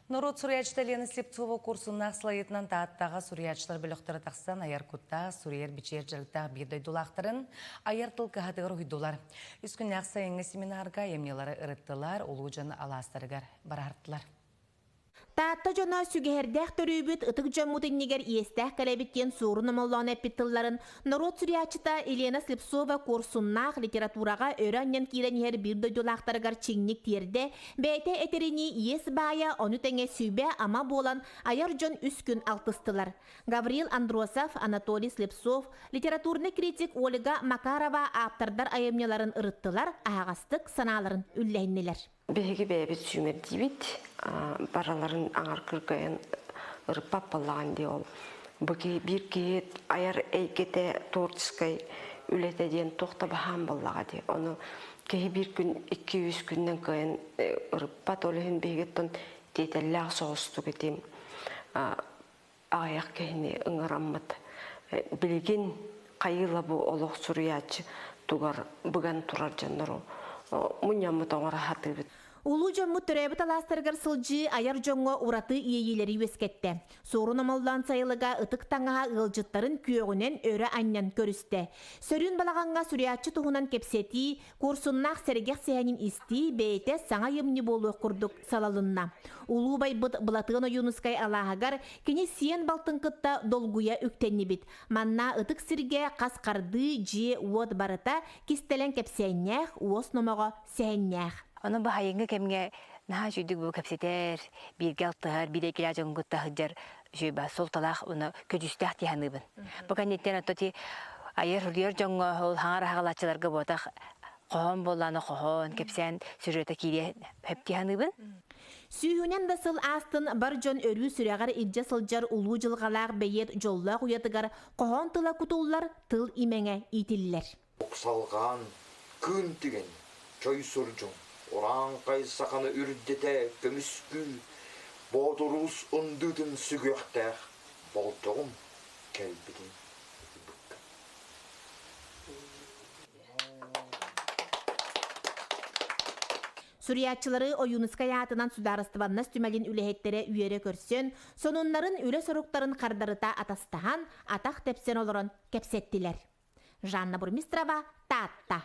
Норуот суруйааччыта Лена Слепцова курсуннаах салайыытынан Тааттаҕа суруйааччылар бөлөхтөрө тахсан айар куттаах, суруйар-бичийэр дьарыктаах биир дойдулаахтарын айар тыл кыһатыгар уһуйдулар. Үс күннээх сайыҥҥы семинарга айымньылары ырыттылар, улуу дьон алаастарыгар бараһартылар. Таатта дьоно сүгэһэрдээх төрүүбүт ытык дьоммут иннигэр иэстээх кэлэбит диэн суорун омоллоон эппит тылларын норуот суруйааччыта Елена Слепцова куорсуннаах литератураҕа өрө анньан киирэн иһэр биир дойдулаахтарыгар чиҥник тиэрдэ, бэйэтэ этэринии иэс баайа, ону тэҥэ сүбэ-ама буолан айар дьон үс күн алтыстылар. Гаврил Андросов, Анатолий Слепцов, литературный критик Ольга Макарова ааптардар айымньыларын ырыттылар, аһаҕастык санааларын үллэһиннилэр. Биһиги бэйэбит сүүмэрдиибит, барыларын аҥар кыргайан ырыппат буоллаҕын дии ол. Бу киһи биир киһи айар эйгэтэ творческай үлэтэ диэн туох да баһаам буоллаҕа дии. Ону киһи биир күн, 2-3 күнүнэн кыайан ырыппат, ол иһин биһиги оттон тиэтэллээх соҕустук этим аҕыйах киһини ыҥыраммыт. Билигин хайыыла бу олох суруйааччы тугар быган турар дьоннору мунньаммыт оҥоро сатыыбыт. Улуу дьоммут төрөөбүт алаастарыгар сылдьыы айар дьоҥҥо ураты иэйиилэри үөскэттэ. Суорун Омоллоон сайылыга ытык таҥаһа ыалдьыттарын күөҕүнэн өрө анньан көрүстэ. Сөрүүн балаҕаҥҥа суруйааччы туһунан кэпсэтии, Куорсуннаах сэргэх сэһэнин истии бэйэтэ саҥа айымньы буолуох курдук салалынна. Улуу байбыт Былатыан Ойуунускай алааһыгар кини сиэн балтын кытта долгуйа үктэннибит. Манна ытык сиргэ хас хардыы, дьиэ-уот барыта кистэлэҥ кэпсээннээх, уос номоҕо сэһэннээх. Онон бу хайыҥҥы кэмҥэ наһаа үчүгдүк бу кэпсэтэр, бииргэ алтыһар, биир эйгэлээх дьоҥҥун кытта сылдьар үчүгэй баар суолталаах уонна көдьүүстээх дии саныыбын. Бу кэнниттэн ото ти айар суруйар дьоҥҥо ол хаҥар аһаҕалааччыларга буотах хоһоон буоллаана хоһоон, кэпсээн сюжета киириэ сөп дии саныыбын. Сүүһүнэн да сыл аастын бар дьон өрүү сүрэҕэр илдьэ сылдьар улуу дьылҕалаах бэйиэт дьоллоох уйатыгар хоһоон тыла кутуллар, тыл имэҥэ иитиллэр. Уксалҕаан, күн түгэн, чой сурдьуҥ, урааҥхай саханы үрдэтэ көмүскүү, Боотуруус ындыытын сүгүөхтээх болдьоҕум кэлбитин ылбыкка. Суруйааччылары Ойуунускай аатынан судаарыстыбаннас түмэлин үлэһиттэрэ үөрэ көрсөн, сонуннарын үлэ соруктарын хардарыта атастаһан, атах тэпсэн олорон кэпсэттилэр. Жанна Бурмистрова, Таатта.